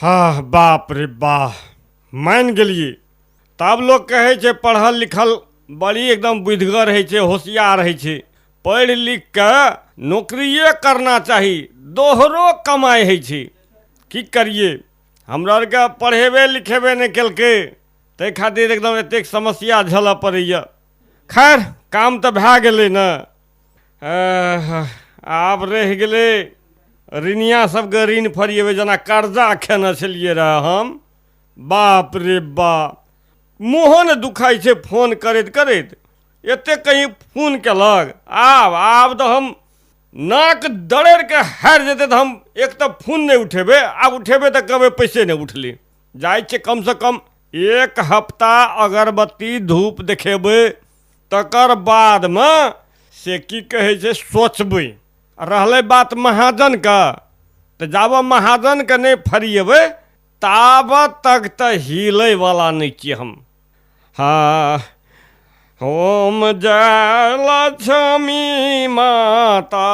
हाँ बाप रे बाह, मानि गेलियै। तब लोक कहै छै पढ़ल लिखल बड़ी एकदम बुधिगर होइ छै, होशियार होइ छै। पढ़ि लिख कऽ नौकरिए करना चाही, दोहरो कमाइ होइ छै। की करियै, हमरा आरके पढ़ेबे लिखेबे नहि केलकै, ताहि खातिर एकदम एतेक समस्या झेलऽ पड़ैए। खैर, काम तऽ भए गेलै ने। आब रहि गेलै ऋणिया सबके ऋण फरिएबै, जेना कर्जा खेने छलियै रहए हम। बाप रे बाप, मुँहो ने दुखाइ छै फोन करैत करैत। एतेक कहीं फोन केलक। आब आब तऽ हम नाक दरड़ि कऽ हारि जेतै तऽ हम एक तऽ फोन नहि उठेबै, आब उठेबै तऽ कहबै पैसे नहि उठलै। जाइ छियै कमसँ कम एक हफ्ता अगरबत्ती धूप देखेबै, तकर बादमे से की कहै छै सोचबै। आ रहलै बात महाजनके, तऽ जाबऽ महाजनके नहि फरिएबै ताबत तक तऽ हिलैवला नहि छियै हम। हँ, ओम जय लक्ष्मी माता,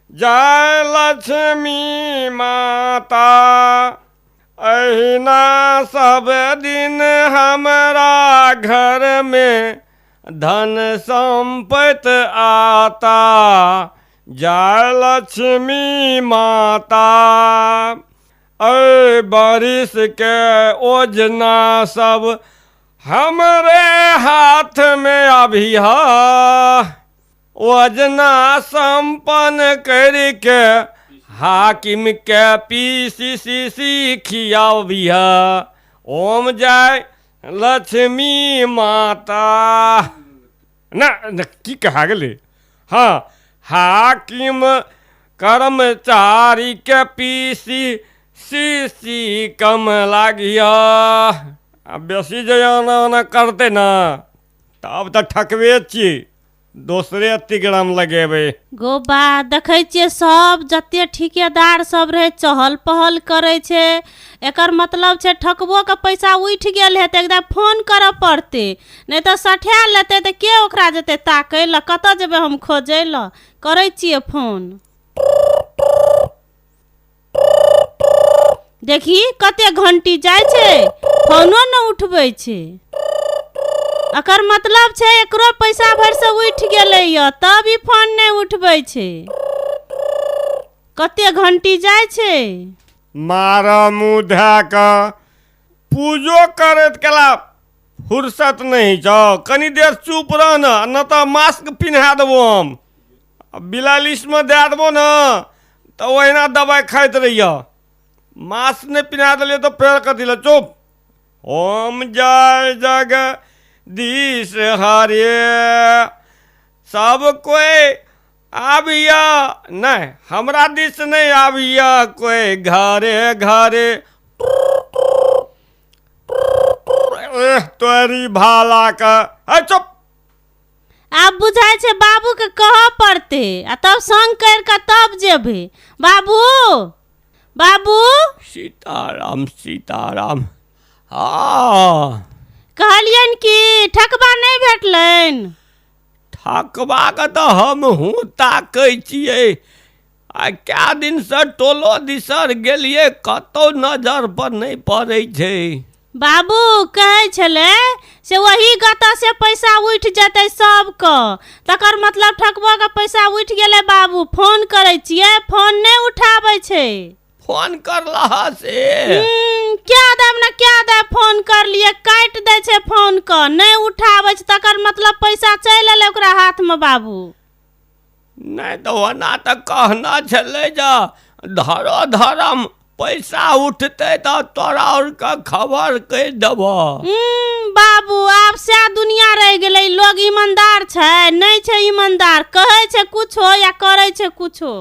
जय लक्ष्मी माता, अहिना सब दिन हमरा घरमे धन सम्पति आता, जय लक्ष्मी माता। अय बारिशके ओजना सब हमरे हाथमे अभिह, ओजना सम्पन्न करिके हाकिमके पीसी सी सी खियाबिह, ओम जय लक्ष्मी माता। ना ना, की कहा गेलै? हँ, हाकिम कर्मचारीके पीसी सी सी कम लागिह। आ बेसी जे एना ओना करतै ने तब तऽ ठकबे छियै, दोसरे तिगड़म लगेबै। गो बा, देखै छियै सब जते ठिकेदार सब रहै चहल पहल करै छै। एकर मतलब छै ठकबोके पैसा उठि गेल हेतै। एकदम फोन करऽ पड़तै, नहि तऽ सठा लेतै तऽ के ओकरा जेतै ताकै लए? कतऽ जेबै हम खोजै लए? करै छियै फोन। देखी कते घंटी जाइ छै, फोनो ने उठबै छै। एकर मतलब छै एकरो पैसा भरि से उठि गेलै यऽ, तब ई फोन नहि उठबै छै। कते घंटी जाइ छै। मार मुँह धए कऽ, पूजो करैत कला फुर्सत नहि छौ। कनी देर चुप रह ने, न तऽ मास्क पिन्हा देबो हम। आ बिलालिसमे दए देबो ने तऽ ओहिना दबाइ खाइत रहिह। मास्क नहि पिन्हा देलियै तऽ फेर कथी लए? चुप। ओम जय जगदीश हरे, सब कोइ आबिया नहि, हमरा दिस नहि आबिया कोइ, घरे घरे। एह तोरी भाला के, है चुप। आब बुझाइ छै बाबूके कहऽ पड़तै आ तब संग करि कऽ तब जेबै। बाबू, बाबू। सीताराम सीताराम। हँ, कहलियनि कि ठकबा नहि भेटलनि? ठकबाके तऽ हमहूँ ताकै छियै। आ कए दिनसँ टोलो दिसर गेलियै, कतहु नजर पर नहि पड़ै छै। बाबू कहै छलै से ओही गतसँ पैसा उठि जेतै सबके, तकर मतलब ठकबोके पैसा उठि गेलै। बाबू, फोन करै छियै, फोन नहि उठाबै छै। फोन करलह से? क्या देब ने क्या देब, फोन करलियै, काटि दै छै फोन के, नहि उठाबै छै। तकर मतलब पैसा चलि एलै ओकरा हाथमे बाबू। नहि तऽ ओना तऽ कहना छलै जे धरो धरम पैसा उठतै तऽ तोरा आओरके खबर कहि देबह। बाबू, आब सएह दुनिया रहि गेलै। लोग ईमानदार छै? नहि छै ईमानदार। कहै छै कुछो या करै छै कुछो।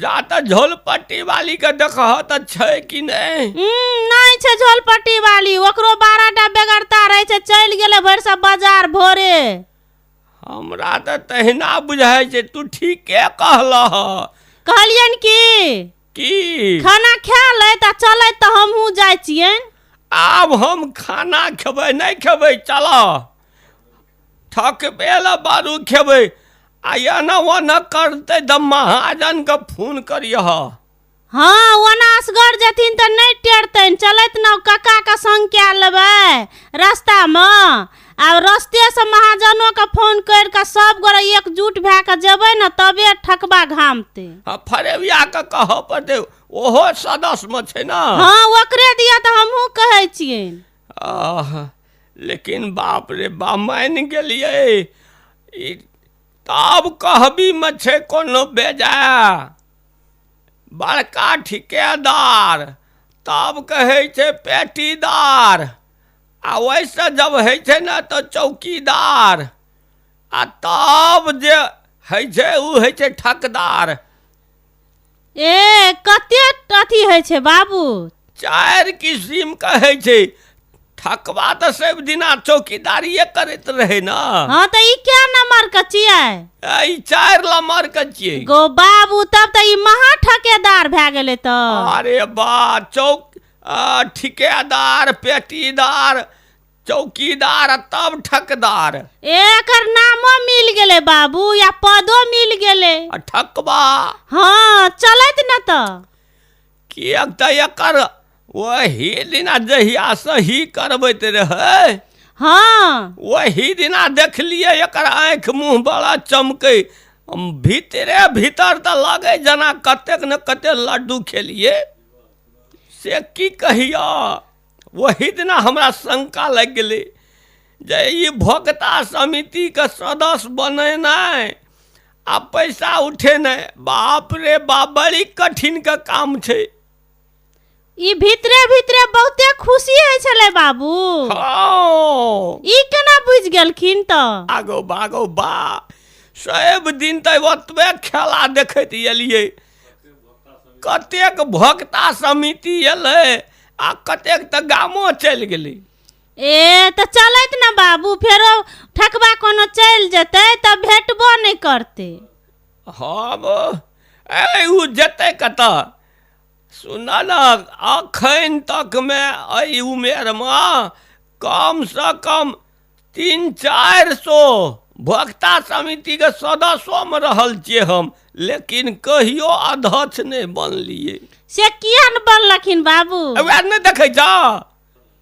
जा तऽ झोलपट्टी वाली के देखह तऽ छै कि नहि। नहि छै झोलपट्टी वाली, ओकरो 12 टा बेगरता रहै छै। चलि गेलै भरि सब बाजार भोरे। हमरा तऽ तहिना बुझाइ छै, तू ठीके कहलह। कहलियनि की की? खाना खा लैत आ चलैत तऽ हमहूँ जाइ छियनि। आब हम खाना खेबै नहि खेबै, चल ठकबे लए बारू खेबै। आ एना ओना करतै तऽ महाजनके फोन करियह। हँ, ओना असगर जेथिन तऽ नहि टेरतनि। चलैत ने कक्काके संग कए लेबै रस्तामे, आ रस्तेसँ महाजनोके फोन करि कऽ सब गोरे एकजुट भए कऽ जेबै ने, तबे ठकबा घामतै। हँ, फरेबियाके कहऽ पड़तै, ओहो सदस्यमे छै ने। हँ, ओकरे दिया तऽ हमहूँ कहै छियनि। आह, लेकिन बाप रे बाप, मानि गेलियै, ई तब कहबीमे छै कोनो बेजाय, बड़का ठिकेदार तब कहै छै पेटीदार, आ ओहिसँ जब होइ छै ने तऽ चौकीदार, आ तब जे होइ छै ओ होइ छै ठकदार। ए, कते अथी होइ छै बाबू? 4 किसिमके होइ छै। ठकबा तऽ सब दिना चौकीदारिये करैत रहै ने। हँ, तऽ ई क्या नंबर के छियै? ई 4 नंबर के छियै। गो बाबू, तब तऽ ई महा ठकेदार भए गेलै तऽ। अरे बा, चौक ठिकेदार, पेटीदार, चौकीदार, तब ठकदार। एकर नामो मिल गेलै बाबू, या पदो मिल गेलै। आ ठकबा। हँ, चलैत ने तऽ। किएक तऽ एकर ओही दिना जहिया सही करबैत रहै, हँ, ओही दिना देखलियै एकर आँखि मुँह बड़ा चमकै, भीतरे भीतर तऽ लगै जेना कतेक ने कतेक लड्डू खेलियै, से की कहियऽ। ओही दिना हमरा शंका लागि गेलै जे ई भोक्ता समितिके सदस्य बनेनाइ आ पैसा उठेनाइ, बाप रे बाप, बड़ी कठिनके काम छै। ई भीतरे भीतरे बहुते खुशी होइ छलै बाबू। हँ। ई केना बुझि गेलखिन तऽ? आगो बागो बा, सब दिन तऽ ओतबे खेला देखैत एलियै, कतेक भोक्ता समिति एलै आ कतेक तऽ गामो चलि गेलै। ए, तऽ चलैत ने बाबू, फेरो ठकबा कोनो चलि जेतै तऽ भेटबो नहि करतै। हँ, ए, ओ जेतै कतऽ? सुन ने, अखन तकमे एहि उमेरमे कमसँ कम 300-400 भोक्ता समितिके सदस्योमे रहल छियै हम, लेकिन कहियो अध्यक्ष नहि बनलियै। से किया ने बनलखिन बाबू? वएह नहि देखै छह,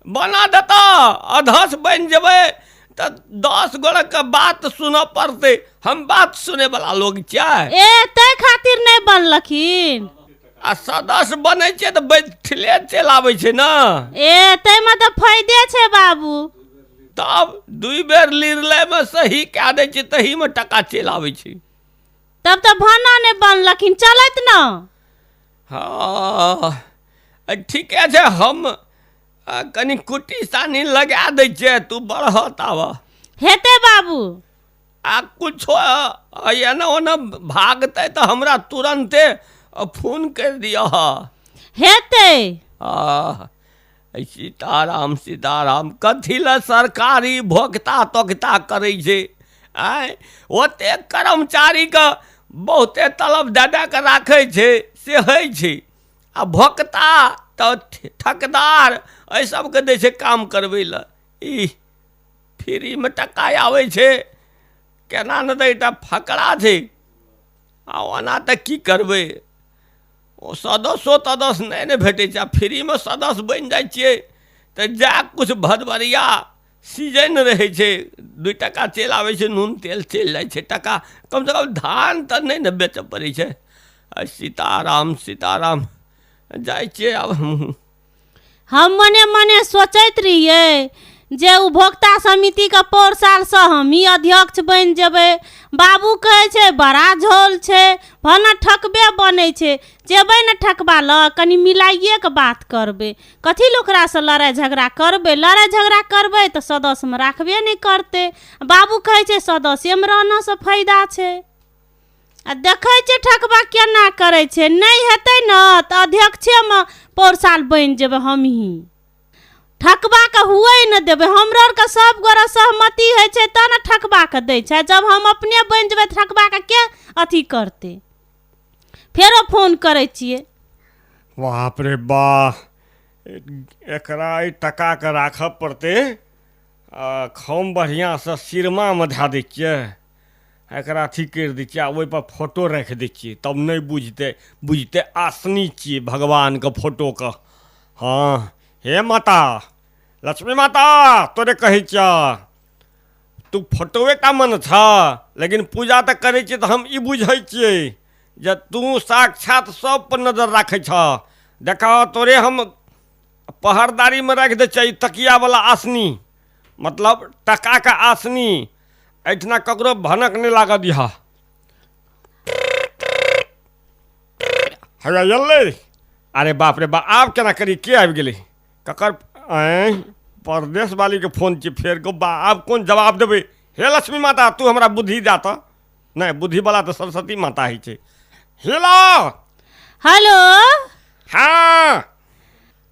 बना देतऽ, अध्यक्ष बनि जेबै तऽ 10 गोरेके बात सुनऽ पड़तै। हम बात सुनैवला लोक छियै। ए, ताहि खातिर नहि बनलखिन। आ सदस्य बनै छै तऽ बैठले चलि आबै छै ने। ए, ताहिमे तऽ फायदे छै बाबू। तब 2 बेर निर्णयमे सही कए दै छै, तहीमे टका चलि आबै छै। तब तऽ भाना नहि बनलखिन, चलैत ने। हँ, ठीके छै, हम कनि कुट्टी सानी लगा दै छियै, तू बढ़त आबऽ। हेतै बाबू। आ कुछो एना ओना भागतै तऽ हमरा तुरन्ते फोन करि दिअ। हेतै। सीताराम सीताराम, कथी लए सरकारी भोक्ता तोक्ता करै छै? आँय, ओतेक कर्मचारीके बहुते तलब दए दए कऽ राखै छै, से होइ छै, आ भोक्ता तऽ ठकदार एहि सबके दै छै काम करबै लए। ई फ्रीमे टका आबै छै, केना ने तऽ एकटा फकरा छै। आ ओना तऽ की करबै, ओ सदस्यो तदस्य नहि ने भेटै छै, आ फ्रीमे सदस्य बनि जाइ छियै तऽ जा किछु भदबरिया सीजन रहै छै, 2 टका चलि आबै छै, नून तेल चलि जाइ छै टका, कमसँ कम धान तऽ नहि ने बेचऽ पड़ै छै। आ सीताराम सीताराम, जाइ छियै आब हमहूँ। हम मने मने सोचैत रहियै जे उपभोक्ता समितिके पौर सालसँ हमही अध्यक्ष बनि जेबै। बाबू कहै छै बड़ा झोल छै, भने ठकबे बनै छै, जेबै ने ठकबा लग, कनि मिलाइएके बात करबै। कथी लए ओकरासँ लड़ाइ झगड़ा करबै? लड़ाइ झगड़ा करबै तऽ सदस्यमे राखबे नहि करतै। बाबू कहै छै सदस्यमे रहनेसँ फायदा छै। आ देखै छियै ठकबा केना करै छै, नहि हेतै ने तऽ अध्यक्षेमे पौर साल बनि जेबै हमही। ठकबाके हुए नहि देबै। हमरो आरके सब गोरे सहमति होइ छै तब ने ठकबाके दै छै। जब हम अपने बनि जेबै तऽ ठकबाके के अथी करतै? फेरो फोन करै छियै। बाप रे बा, एकरा एहि टकाके राखऽ पड़तै। आ खम बढ़िआँसँ सिरमामे धए दै छियै। एकरा अथी करि दै छियै आ ओहिपर फोटो राखि दै छियै, तब नहि बुझतै। बुझतै आसनी छियै भगवानके फोटोके। हँ हे माता लक्ष्मी माता, तोरे कहै छियह, तू फोटोए टा मन छ, लेकिन पूजा तऽ करै छियै तऽ हम ई बुझै छियै जे तू साक्षात सब पर नजर राखै छह। देखह तोरे हम पहरदारीमे राखि दै छियै ई तकियावला आसनी, मतलब टकाके आसनी, एहिठिना ककरो भनक नहि लागऽ दिहऽ। हैया एलै। अरे बाप रे बा, आब केना करी, के आबि गेलै? ककर आँय परदेश वालीके फोन छियै फेर गो बा, आब कोन जवाब देबै? हे लक्ष्मी माता, तू हमरा बुद्धि दए तऽ। नहि, बुद्धिवला तऽ सरस्वती माता होइ छै। हेलो। हेलो। हँ,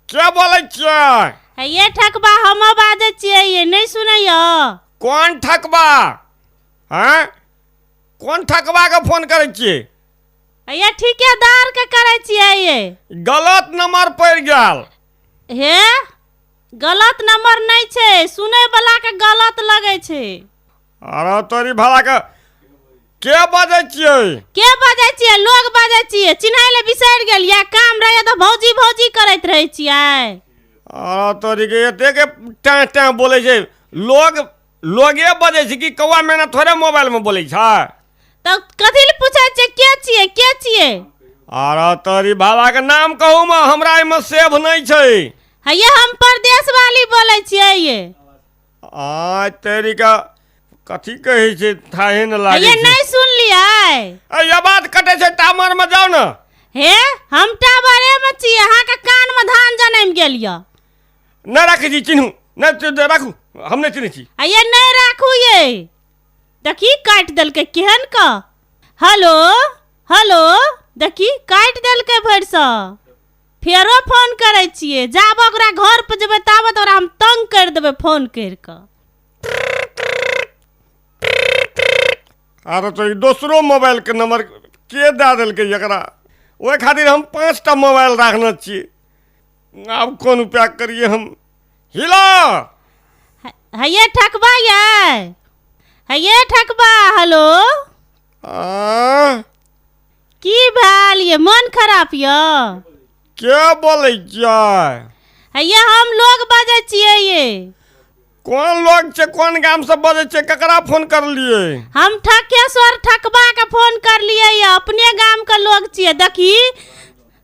के बोलै छियै? हे ठकबा, हम बाजै छियै, ये नहि सुनैया? कोन ठकबा? हँ, कोन ठकबाके फोन करै छियै? ये ठेकेदार के करै छियै ये। गलत नंबर पड़ि गेल। हे गलत नंबर नहि छै, सुनै वाला के गलत लगै छै। अरे तोरी भला के, के बजै छियै? के बजै छियै? लोग बजै छियै। चिन्है लए बिसरि गेलियै? काम रहैया तऽ भौजी भौजी करैत रहै छियै। अरे तोरी के, एतेक टाँ टाँ बोलै छै लोग। लोगे बजै छै कि कौआ मैना थोड़े मोबाइलमे बोलै छै? तऽ कथी लए पूछै छियै के छियै, के छियै? अरे तोरी भाला के, नाम कहू मे, हमरा एहिमे सेव नहि छै। हैये हम परदेश वाली बोलै छियै ये। आ तेरी के, कथी कहै छै थाहे ने लागै हैये छै। नहि सुनलियै? ए आवाज कटै छै, टावरमे जाउ ने। हे हम टावरेमे छियै, अहाँके कानमे धान जनमि गेल यऽ। नहि राखै छी, चिन्हू नहि, राखू, हम नहि चिन्है छी। हैये नहि राखू ये। देखी काटि देलकै केहन क। हेलो हेलो, देखी काटि देलकै भरिसँ। फेरो फोन करै छियै, जाबऽ ओकरा घर पर जेबै ताबत ओकरा हम तंग करि देबै फोन करि कऽ। आरो तो ई दोसरो मोबाइलके नंबर के दए देलकै एकरा? ओहि खातिर हम 5टा मोबाइल राखने छियै। आब कोन उपाय करियै हम? हिला। हैये ठकबा ये, हैये ठकबा, हेलो। आ, की भेल ये, मन खराब यऽ? के बोलै छियै? हैये हम लोग बजै छियै ये। कोन लोग छै? कोन गामसँ बजै छियै? ककरा फोन करलियै? हम ठकेश्वर ठकबा के फोन करलियै ये, अपने गाम के लोग छियै। देखी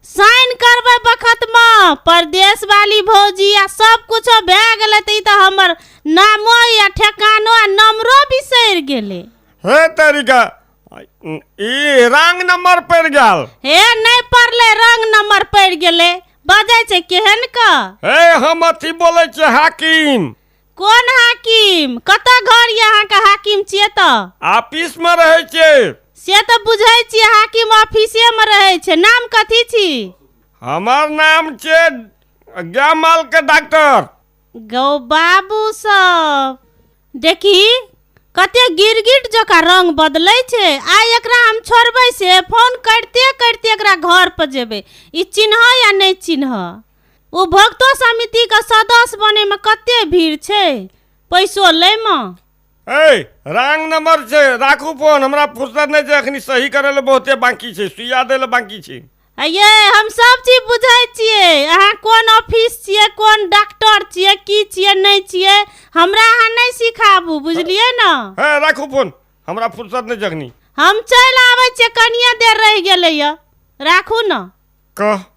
साइन करबै बखत मे परदेश वाली भौजी आ सब कुछो भए गेलै तऽ ई तऽ हमर नामो या ठेकानो आ नंबरो बिसरि गेलै। हे तरीका, ई रंग नंबर पड़ि गेल। हे नहि पड़लै, रंग नंबर पड़ि गेलै। बजै छै केहन क। हे हम अथी बोलै छियै, हाकिम। कोन हाकिम? कतऽ घर यऽ अहाँके? हाकिम छियै तऽ? ऑफिसमे रहै छियै। से तऽ बुझै छियै, हाकिम ऑफिसेमे रहै छै। नाम कथी छी? हमर नाम छै गाय मालके डॉक्टर। गौ बाबू सब, देखी कते गिरगिट जकाँ रंग बदलै छै। आइ एकरा हम छोड़बै से फोन करिते करिते एकरा घर पर जेबै, ई चिन्ह या नहि चिन्ह। ओ भक्तो समितिके सदस्य बनैमे कते भीड़ छै, पैसो लैमे। ए रंग नंबर छै, राखू फोन, हमरा फुर्सत नहि छै अखनी, सही करै लए बहुते बाकी छै, सुइया दै लए बाकी छै। ये हम सब चीज बुझै छियै, अहाँ कोन ऑफिस छियै, कोन डॉक्टर छियै, की छियै नहि छियै, हमरा अहाँ नहि सिखाबू, बुझलियै ने? हे राखू फोन, हमरा फुर्सत नहि छै अखनी। हम चलि आबै छियै, कनिये देर रहि गेलै यऽ, राखू ने। कह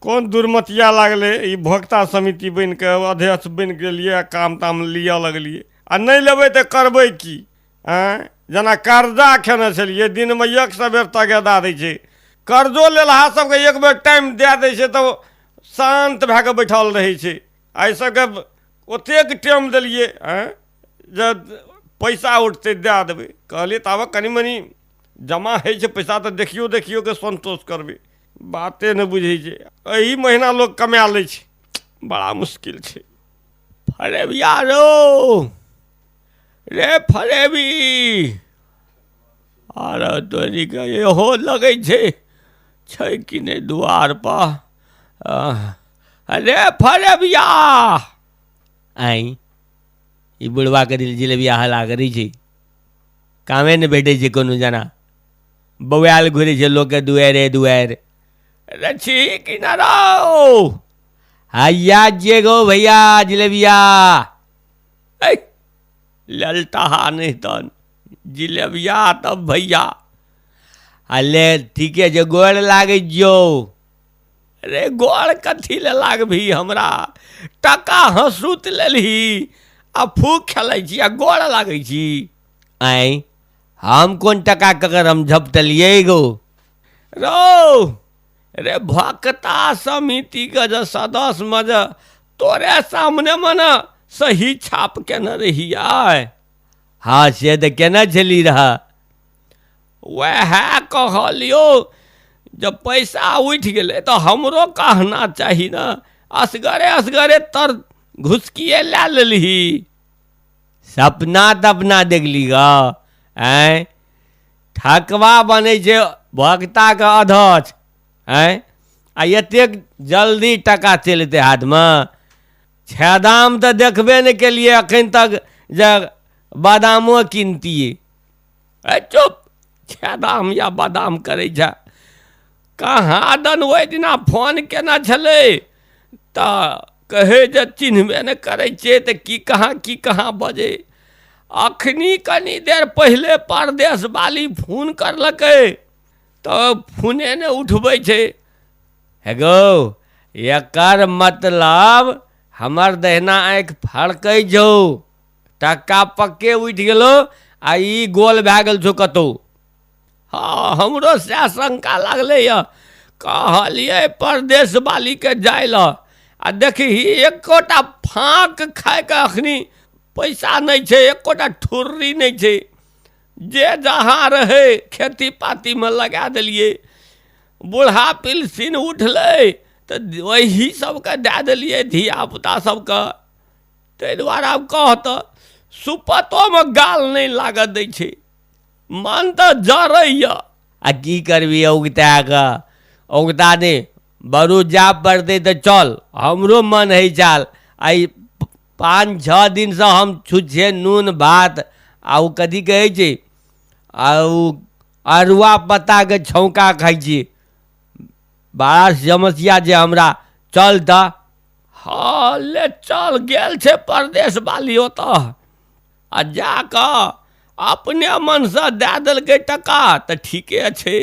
कोन दुर्मतिया लागलै, ई भोक्ता समिति बनि कऽ अध्यक्ष बनि गेलियै आ काम ताम लिअ लगलियै, आ नहि लेबै तऽ करबै की? आँय, जेना कर्जा खेने छलियै, दिनमे 100 बेर तगेदा दै छै। कर्जो लेलहा सबके एक बेर टाइम दए दै छै तऽ शान्त भए कऽ बैठल रहै छै। एहि सबके ओतेक टाइम देलियै, आँय, जे पैसा उठतै दए देबै कहलियै, ताबे कनि मनि जमा होइ छै पैसा तऽ देखियो देखियो के सन्तोष करबै। बाते नहि बुझै छै। एहि महीना लोक कमा लै छै, बड़ा मुश्किल छै। फरेबिया रौ रे फरेबी, अरे तोरीके, इहो लगै छै छै कि नहि दुआरपर? अरे फरेबिया। आँय, ई बुढ़बाके दिल जिलेबिया हल्ला करै छै। कामे नहि भेटै छै कोनो जना, बौआयल घुरै छै लोकके दुआरे दुआरि। रे छी कि ना रौ? हैया जे गो भैया जिलेबिया। ऐ ललटहा नहि तन जिलेबिया तब भैया। अले ठीके छै, गोर लागै छियौ। रे गोर कथी लए लागबही हमरा? टका हँसूत लेलही आ फूक खेलै छी आ गोर लागै छी। आँय, हम कोन टका ककर हम झपटलियै गो? रौ रे भक्ता समितिके जे सदस्यमे जे तोरे सामनेमे ने सही छाप केने रहियै। हँ से तऽ केने छली रहए। वएह कहलियौ जब पैसा उठि गेलै तऽ हमरो कहना चाही ने, असगरे असगरे तर घुसकिए लए लेलही। सपना तपना देखली ग? आँय, ठकवा बनै छै भक्ताके अध्यक्ष। आँय, आ एतेक जल्दी टका चलि एतै हाथमे? छेदाम तऽ देखबे नहि केलियै एखन तक जे बादामो किनतियै। ए चुप, छेदाम या बादाम करै छै कहाँ दन। ओहि दिना फोन केने छलै तऽ कहै जे चिन्हबे नहि करै छियै तऽ की कहाँ बजै। अखनी कनी देर पहिले परदेश वाली फोन करलकै तऽ फोने नहि उठबै छै। हे गौ, एकर मतलब हमर दहिना आँखि फड़कै छौ, टका पक्के उठि गेलौ आ ई गोल भए गेल छौ कतहु। हँ, हमरो सएह शंका लागलैए। कहलियै परदेश वालीके जाय लए आ देखही एकोटा फाँक खाइके अखनी पैसा नहि छै, एकोटा ठुर्री नहि छै। जे जहाँ रहै खेती पातीमे लगा देलियै। बूढ़ा पिलसिन उठलै तऽ ओही सबके दए देलियै धियापुता सबके। ताहि दुआरे आब कह तऽ सुपतोमे गाल नहि लागऽ दै छै, मन तऽ जरैए। आ की करबी औगता कऽ? औगता नहि बरू जाय पड़तै तऽ चल, हमरो मन होइ चाल। आइ 5-6 दिनसँ हम छुच्छे नून भात आ ओ कथी कहै छै आ ओ अरुआ पत्ताके छौँका खाइ छी। बड़ा समस्या छै हमरा, चल तऽ। हँ ले चल, गेल छै परदेश वाली ओतऽ आ जा कऽ अपने मनसँ दए देलकै टका तऽ ठीके छै,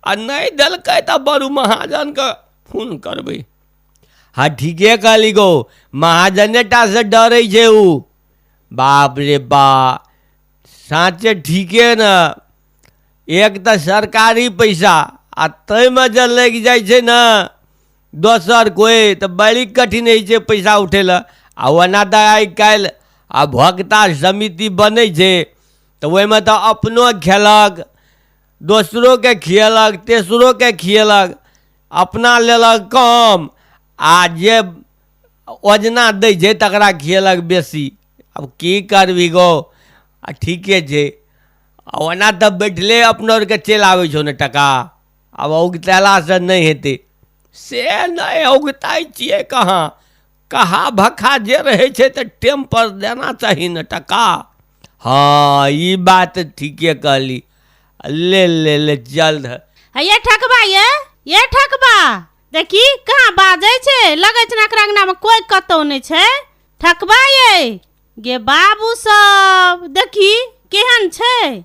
आ नहि देलकै तऽ बरू महाजनके फोन करबै। हँ ठीके कहली गो, महाजने टा से डरै छै उ। बाप रे बा, साँचे ठीके ने, एक तऽ सरकारी पैसा आ ताहिमे जे लागि जाइ छै ने दोसर कोइ तऽ बड़ी कठिन होइ छै पैसा उठै लए। आ ओना तऽ आइ काल्हि आ भक्ता समिति बनै छै तऽ ओहिमे तऽ अपनो खेलक, दोसरोके खियेलक, तेसरोके खियेलक, अपना लेलक कम आ जे ओजना दै छै तकरा खियेलक बेसी। आब की करबही गो, आ ठीके छै। आ ओना तऽ बैठले अपनो आरके चलि आबै छौ ने टका, आब औगतेलासँ नहि हेतै। से नहि औगताइ छियै कहाँ, कहा भखा जे रहै छै तऽ टेमपर देना चाही ने टका। हँ ई बात ठीके कहली, ले ले ले चल। हे ठकबा, ये ये ठकबा, देखी कहाँ बाजै छै, लगै छै ने एकरा अंगनामे कोइ कतौ नहि छै। ठकबा ये गे बाबू सब, देखी केहन छै।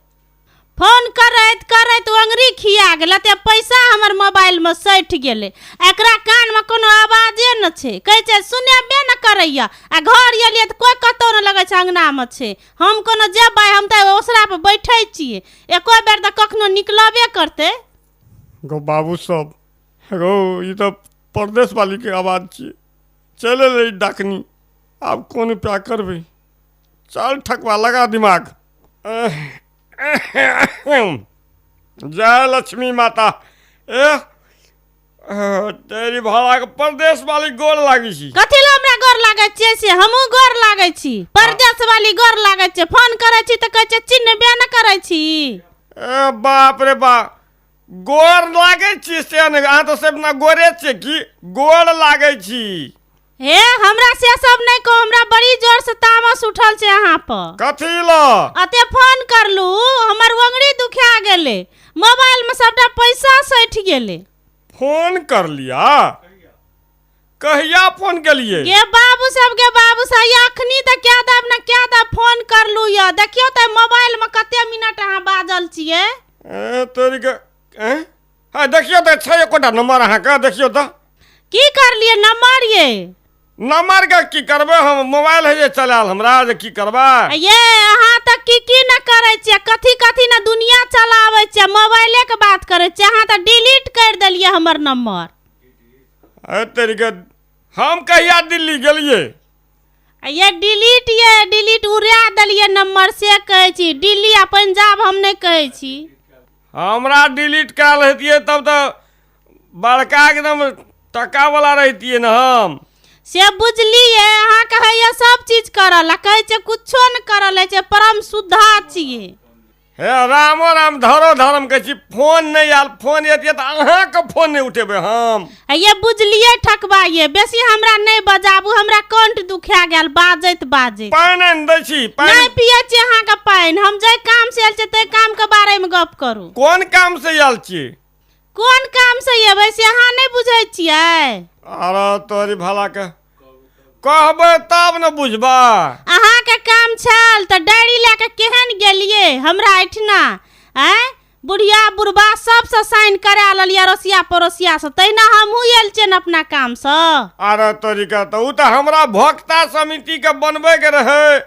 फोन करैत करैत अंगरी खिया गेल, एते पैसा हमर मोबाइलमे सटि गेलै। एकरा कानमे कोनो आवाजे नहि छै, कहै छै सुनेबे नहि करैया। आ घर एलियै तऽ कोइ कतौ नहि लगै छै अंगनामे छै। हम कोनो जेबै, हम तऽ ओसरा पर बैठै छियै, एको बेर तऽ कखनो निकलबे करतै। गो बाबू सब, गो ई तऽ परदेश वालीके आवाज छियै। चलि एलै डाकनी, आब कोन उपाय करबै? चल ठकवा, लगा दिमाग। जय लक्ष्मी माता। ए तेरी भाड़ाके परदेश वाली गोर लागै छी। कथी लए हमरा गोर लागै छियै? से हमहूँ गोर लागै छी, परदेश वाली गोर लागै छै। फोन करै छी तऽ कहै छै चिन्हबे नहि करै छी। ए बाप रे बाप, गोर लागै छी से नहि, अहाँ तऽ सब ना गोरे छियै की गोर लागै छी? हे, हमरा से सब नहि कहू, हमरा बड़ी जोर से तामस उठल छै अहाँ पर। कथी ल? अते फोन करलू, हमर ओंगरी दुखा गेलै, मोबाइल में सबटा पैसा सठि गेलै। फोन कर लिया? कहिया फोन केलिए? गे बाबू सब, गे बाबू सब, अखनी तऽ क्या दब ने क्या दब फोन करलू यऽ। देखियौ तऽ मोबाइल में कते मिनट अहाँ बाजल छियै। ए तोरी के, एँ? हाँ, देखियौ तऽ छै एकोटा नंबर अहाँके? देखियौ तऽ। की करलियै नंबर ये? नंबर के की करबै हम? मोबाइल है जे चलायल हमरा जे की करबै? ये अहाँ तऽ की की न करै छियै, कथी कथी न दुनिया चलाबै छियै, मोबाइले के बात करै छियै। अहाँ तऽ डिलीट करि देलियै हमर नंबर। ए तेरी के, हम कहिया दिल्ली गेलियै? ये डिलीट, ये डिलीट उड़ा देलियै नंबर से कहै छी। दिल्ली आ पंजाब हम नहि कहै छी। हमरा डिलीट कयल हेतियै तब तऽ बड़का एकदम टकावला रहितियै ने हम। से बुझलियै, अहाँ कहैया सब चीज करल आ कहै छियै कुछो नहि करल होइ छै, परम शुद्धा छियै। हे रामो राम धरो धर्म कहै छी, फोन नहि आयल। फोन एतियै तऽ अहाँके फोन नहि उठेबै हम। आ ये बुझलियै ठकबा, ये बेसी हमरा नहि बजाबू, हमरा कंठ दुखा गेल बाजैत बाजैत। पानि आनि दै छी, पानि। नहि पियै छी अहाँके पानि। हम जाहि काम से आयल छियै ताहि काम के बारे मे गप करू। कोन काम से आयल छियै? कोन काम से एबै से अहाँ नहि बुझै छियै? अरे तोरी भला के, कहबै तब ने बुझबै। अहाँके काम छल तऽ डायरी लए कऽ केहन गेलियै हमरा एहिठिना? आँय, बुढ़िया बुढ़बा सबसँ साइन करा लेलियै, अड़ोसिया पड़ोसिया से, तहिना हमहूँ आयल छियै ने अपना कामसँ। अरे तोरी के, तऽ ओ तऽ हमरा भोक्ता समितिके बनबैके रहै,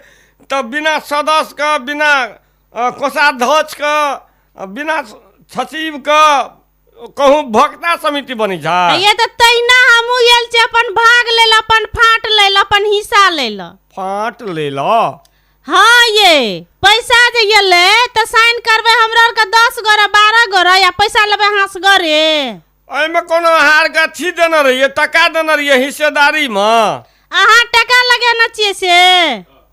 तऽ बिना सदस्यके, बिना कोषाध्यक्षके, बिना सचिवके कहूँ भोक्ता समिति बनै छै? ये तऽ तहिना हमहूँ आयल छियै अपन भाग लेल, अपन फाँट लेल, अपन हिस्सा लेल। फाँट लेल? हाँ, ये पैसा जे एलै तऽ साइन करबै हमरा आरके 10 गोरे 12 गोरे या पैसा लेबै हाँस गोरे। एहिमे कोनो अहाँ आरके अथी देने रहियै, टका देने रहियै हिस्सेदारीमे? अहाँ टका लगेने छियै से।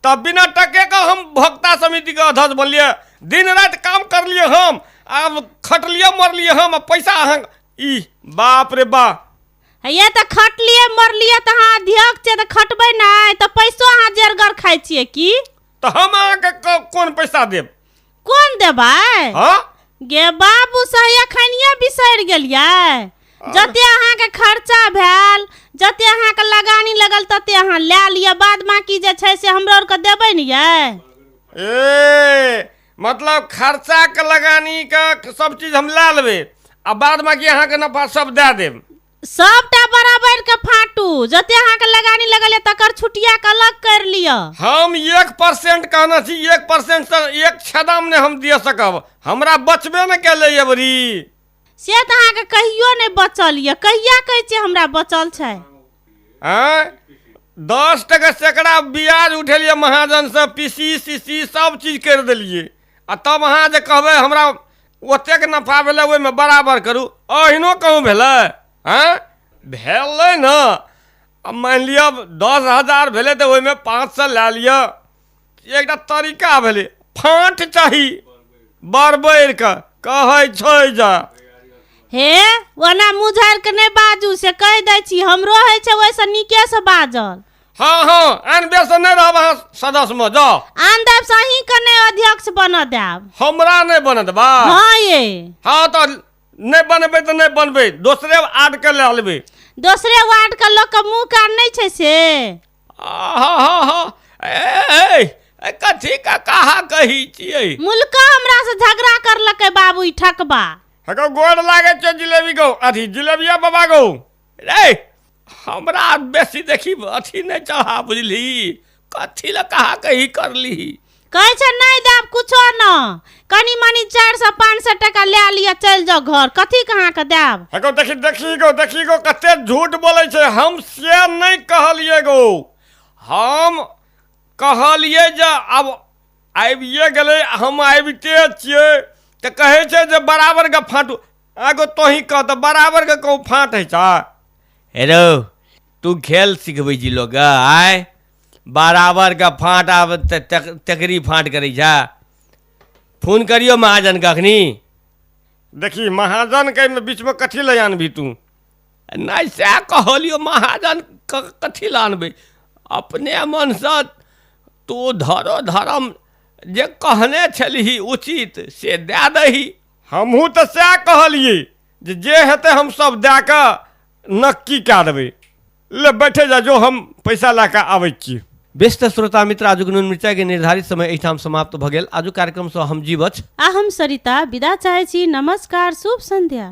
तब बिना टके के हम भोक्ता समिति के अध्यक्ष बनलियै? दिन राति काम करलियै हम, आब खटलियै मरलियै हम, आ पैसा अहाँ ई बाप रे बा। ये तऽ खटलियै मरलियै तऽ अहाँ अध्यक्ष छियै तऽ खटबै नहि तऽ पैसो अहाँ जेरगर खाइ छियै की? तऽ हम अहाँके कोन पैसा देब? कोन देबै? हाँ। गे बाबू साहेब, एखनिये बिसरि गेलियै? जते अहाँके खर्चा भेल, जते अहाँके लगानी लगल, तते अहाँ लए लिअ, बाद बाकी जे छै से हमरो आरके देबै ने यै। ए मतलब खर्चा के लगानी के सब चीज हम लए लेबै आ बाद बाकी अहाँके नफा सब दए देब? सबटा बराबर के फाटू। जते अहाँके लगानी लगल यऽ तकर छुटिया के अलग कर लिअ। हम 1% कहने छी, 1% से एक छेदाम नहि हम दिअ सकब। हमरा बचबे ने केलै अबरी। से तऽ अहाँके कहियो नहि बचल यऽ। कहिया कहै छियै हमरा बचल छै? आँय, 10 टका सैकड़ा ब्याज उठेलियै महाजनसँ, पीसी सीसी सब चीज करि देलियै, आ तब अहाँ जे कहबै हमरा ओतेक नफा भेलै, ओहिमे बराबर करू, अहिनो कहूँ भेलै? आँय, भेलै ने। आ मानि लिअ 10,000 भेलै तऽ ओहिमे 500 लए लिअ, एकटा तरीका भेलै। फाँट चाही बड़बड़ि कऽ कहै छै जे। हे, ओना मुँह झाड़ि के नहि बाजू से कहि दै छी। हमरो होइ छै ओहिसँ नीकेसँ बाजल। हँ, आन बेरसँ नहि रहब अहाँ सदस्यमे, जाउ। आन देव से अहीँके नहि अध्यक्ष बनऽ देब। हमरा नहि बनत बा? हँ ये। हँ, तऽ नहि बनबै तऽ नहि बनबै, दोसरे आडके लए लेबै। दोसरे वार्ड के लोकके मुँह कान नहि छै से? हँ हँ हँ ए ए, कथी का कहा कही छियै? मुल्का हमरा से झगड़ा करलकै बाबू ई ठकबा। हगो, गोड़ लागै छै जिलेबी गो, अथी जिलेबिया बाबा गो। रे, हमरा बेसी देखी अथी नहि चढ़ा, बुझली? कथी लए कहा कही करली? कहै छै नहि देब कुछो न, कनि मनि 400 500 टका लए लिअ, चलि जाउ घर। कथी के अहाँके देब? हगो, देखी देखी गो, देखी गो, कते झूठ बोलै छै। हम से नहि कहलियै गो, हम कहलियै जे आब आबिए गेलै, हम आबिते छियै तऽ कहै छै जे बराबर के फाटू। आगो तोही कह तऽ, बराबर के कहूँ फाट होइ छै? हेरो, तू खेल सिखबै छी लोकके? आय, बराबर के फाँट आब तेकरी फाँट करै छै? फोन करियौ महाजनके अखनी। देखी, महाजनके एहिमे बीचमे कथी लए आनबही तू? नहि, सएह कहलियौ, महाजन कथी लए आनबै? अपने मनसँ तू धरो धरम जे कहने छलही उचित से दए दही। हमहूँ तऽ सएह कहलियै जे जे हेतै हम सब दए कऽ नक्की कए देबै। ले बैठे जा जो, हम पैसा लए कऽ आबै छी। बेस तऽ श्रोता मित्र, आजुक नून मिरचाइके निर्धारित समय एहिठाम समाप्त भऽ गेल। आजुक कार्यक्रमसँ हम जीवछ आ हम सरिता विदा चाहै छी। नमस्कार, शुभ संध्या।